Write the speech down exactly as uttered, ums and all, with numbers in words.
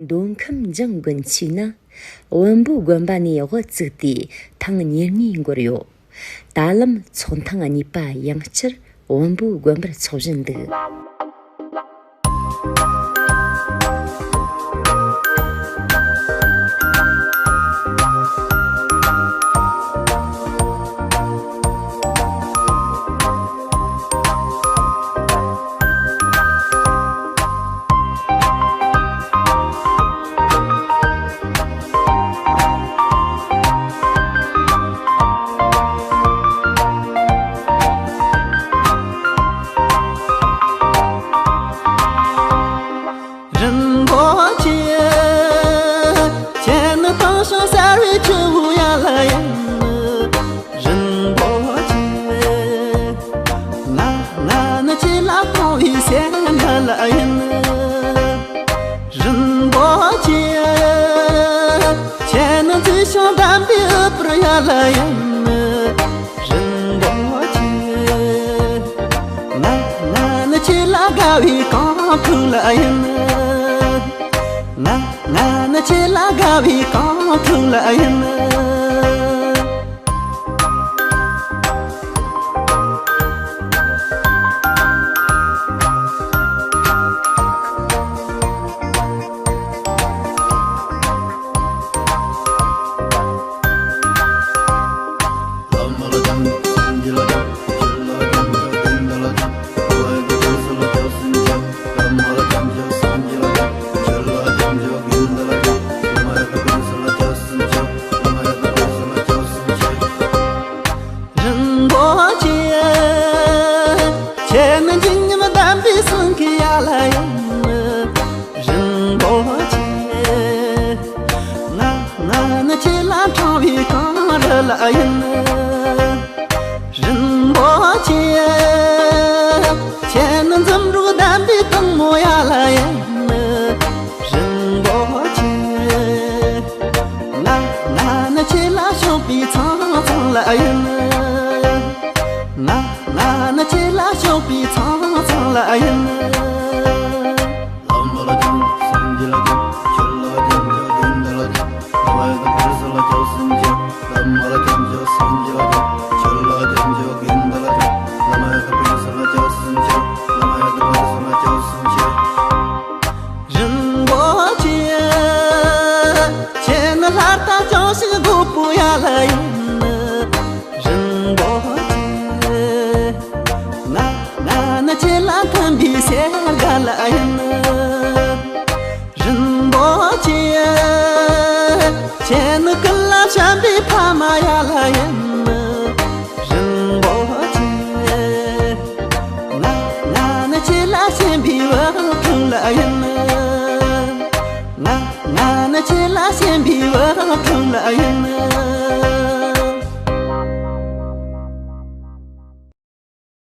མདོ་ཁམས་འཇང་དགོན་ཆུས་ན་བོན་པོའི་དགོན་པ་ནས་དབུ་བཙུགས་ཏེ་ཐེངས་ཉེར་གཉིས་འགོར་ཡོད། ད་ལམ་ཚོགས་ཐེངས་གཉིས་པ་ཡང་བསྐྱར་བོན་པོའི་དགོན་པར་འཚོགས་བཞིན་འདུག། རིན་པོ་ཆེ། ཁྱེད་ནི་དེང་སང་གསལ་བའི་ཆུ་བོ་ཡན་ལག་ཡིན། རིན་པོ་ཆེ། ང་ང་ནི་ཁྱེད་ལ་དགོངས་པའི་སེམས་འདྲ་ལ་ཡིན། རིན་པོ་ཆེ། ཁྱེད་ནི་མཛེས་ཤིང་དམ་པའི་ཨུཏྤལ་ཡན་ལག་ཡིན། རིན་པོ་ཆེ། ང་ང་ནི་ཁྱེད་ལ་དགའ་བའི་རྐང་ཐང་ལ་ཡིན། ང་ང་ནི་ཁྱེད་ལ་དགའ་བའི་རྐང་ཐང་ལ་ཡིན། རིན་པོ་ཆེ། ཁྱེད་ནི་འཇིགས་ཉམས་ལྡན་པའི་སེང་གེ་ཡན་ལག་ཡིན། རིན་པོ་ཆེ། ང་ང་ནི་ཁྱེད་ལ་འཕྲེང་བའི་གངས་རི་ལ་ཡིན། རིན་པོ་ཆེ། ཁྱེད་ནི་འཛུམ་དྲུག་ལྡན་པའི་སྟག་མོ་ཡན་ལག་ཡིན། རིན་པོ་ཆེ། ང་ང་ནི་ཁྱེད་ལ་ཕྱུག་པའི་ཚང་ཚང་ལ་ཡིན། ང་ང་ནི་ཁྱེད་ལ་ཕྱུག་པའི་ཚང་ཚང་ལ་ཡིན། རིན་པོ་ཆེ། ཁྱེད་ནི་ལྷ་རྟ་ཅང་ཞིག་རྒོད་པོ་ཡན་ལག་ཡིན། རིན་པོ་ཆེ། ང་ང་ནི་ཁྱེད་ལ་མཐུན་པའི་སེར་སྐྱ་ལ་ཡིན། རིན་པོ་ཆེ། ཁྱེད་ནི་ཀུན་ལ་བྱམས་པའི་ཕ་མ་ཡན་ལག་ཡིན། རིན་པོ་ཆེ། ང་ང་ནི་ཁྱེད་ལ་ཞེན་པའི་བུ་ཕྲུག་ལ་ཡིན། ང་ང་ནི་ཁྱེད་ལ་ཞེན་པའི་བུ་ཕྲུག་ལ་ཡིན།